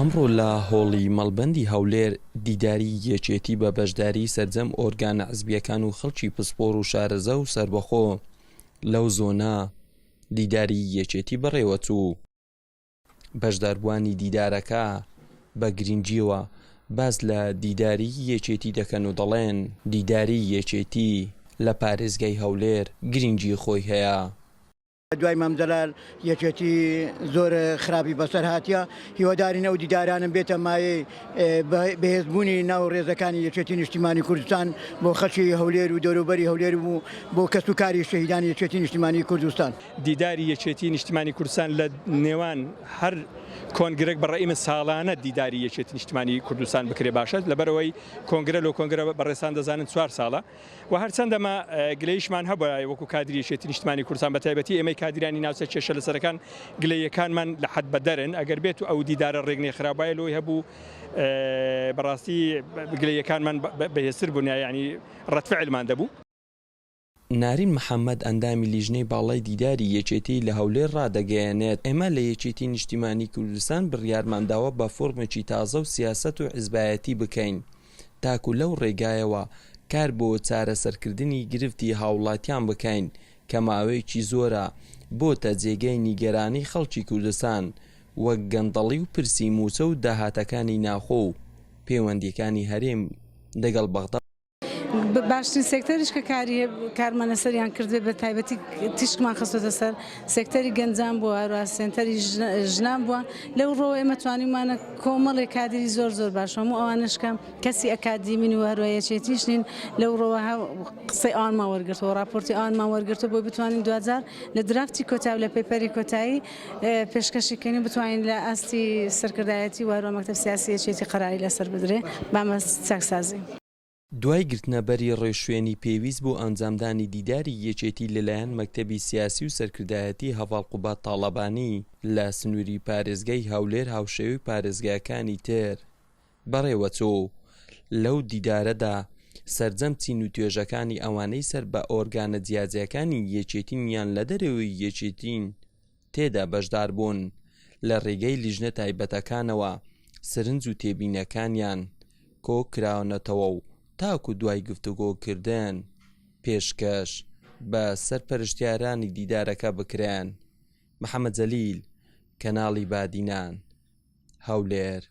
ئەمڕۆ لە هۆڵی مەڵبەندی هەولێر دیداری یەکێتی بە بەشداری سەرجەم ئۆرگانە حزبییەکان و خەڵکی پسپۆڕ و شارەزا و سەربەخۆ لەو زۆنە دیداری یەکێتی بەڕێوەچوو. بەشداربووانی دیدارەکە بە گرنگییەوە باس لە دیداری یەکێتی دەکەن و دەڵێن، دیداری یەکێتی لە پارێزگای هەولێر گرنگی خۆی هەیە. دوای مام جەلال یەکێتی زۆر خراپی بەسەر هاتیە، هیوادارین ئەو دیدارانە بێتە مایەی بەهێزبوونی ناو ڕێزەکانی یەکێتی نیشتیمانی کوردستان بۆ خەڵکی هەولێر و دەوروبەری هەولێر و بۆ کەسوکاری شەهیدانی یەکێتی نیشتیمانی کوردستان. دیداری یەکێتی نیشتیمانی کوردستان لە نێوان هەر کۆنگرەک بە ڕەئی من ساڵانە دیداری یەکێتی نیشتیمانی کوردستان بکرێ باشە لەبەرئەوەی کۆنگرە لۆ کۆنگرە بەڕێزتان دەزانن چوار ساڵە و هەرچەندە مە گلەییشمان هەبوایە وەکو کادری یەکێتی نیشتمانی کوردستان بە تایبەتی ئێمەی کادیرانی ناوچە کێشە لەسەرەکان گلەییەکانمان لە حەد بەدەرن ئەگەر بێت و ئەو دیدارە ڕێک نەخرابایە لۆی هەبوو بەڕاستی گلەییەکانمان بەهێزتر بوون یعنی ڕەدفعلمان دەبوو. نارین محەمەد ئەندامی لیژنەی باڵای دیداری یەکێتی لە هەولێر ڕادەگەیەنێت، ئێمە لە یەکێتی نیشتیمانی کوردستان بڕیارمانداوە بە فۆرمێکی تازە و سیاسەت و حزبایەتی بکەین تاکو لەو ڕێگایەوە کار بۆ چارەسەرکردنی گرفتی هاوڵاتیان بکەین کە ماوەیەکی زۆرە بۆتە جێگەی نیگەرانی خەڵکی کوردستان وەک گەندەڵی و پرسی موچە و داهاتەکانی ناوخۆ و پەیوەندیەکانی هەرێم لەگەڵ بەغدا. باشترین سێکتەریش کە کاری کارمان لەسەریان کردبێت بە تایبەتی تیشکمان خستۆتە سەر سێکتەری گەنجان بووە هەروەها سێنتەری ژنان بووە لەو ڕۆوە ئێمە توانیومانە کۆمەڵێک کادری زۆر زۆر باش هەموو ئەوانەش کە کەسی ئەکادیمین و هەروە یەکێتیش نین لەو ڕۆوە قسەی ئەوانمان وەرگرتەوە ڕاپۆرتی ئەوانمان وەرگرتەوە بۆی بتوانین دواجار لە درافتی کۆتایی و لە پەیپەری کۆتایی پێشکەشی کەین و بتوانین لە ئاستی سەرکردایەتی و هەروە مەکتەب سیاسی یەکێتی قەراری لەسەر بدرێ بامە چاکسازی. دوای گرتنەبەری ڕێوشوێنی پێویست بۆ ئەنجامدانی دیداری یەکێتی لەلایەن مەکتەبی سیاسی و سەرکردایەتی هەڤاڵ قوباد تاڵەبانی لە سنووری پارێزگای هەولێر هاوشێوەی پارێزگاکانی تر بەڕێوەچوو، لەو دیدارەدا سەرجەم چین و توێژەکانی ئەوانەی سەر بە ئۆرگانە جیاجیاکانی یەکێتین یان لە دەرەوەی یەکێتین تێدا بەشداربوون، لە ڕێگەی لیژنە تایبەتەکانەوە سەرنج و تێبینەکانیان کۆکراونەتەوە و تاکو دوای گفتوگۆکردن پێشکەش بە سەرپەرشتیارانی دیدارەکە بکرێن. محەمەد جەلیل، کەناڵی بادینان، هەولێر.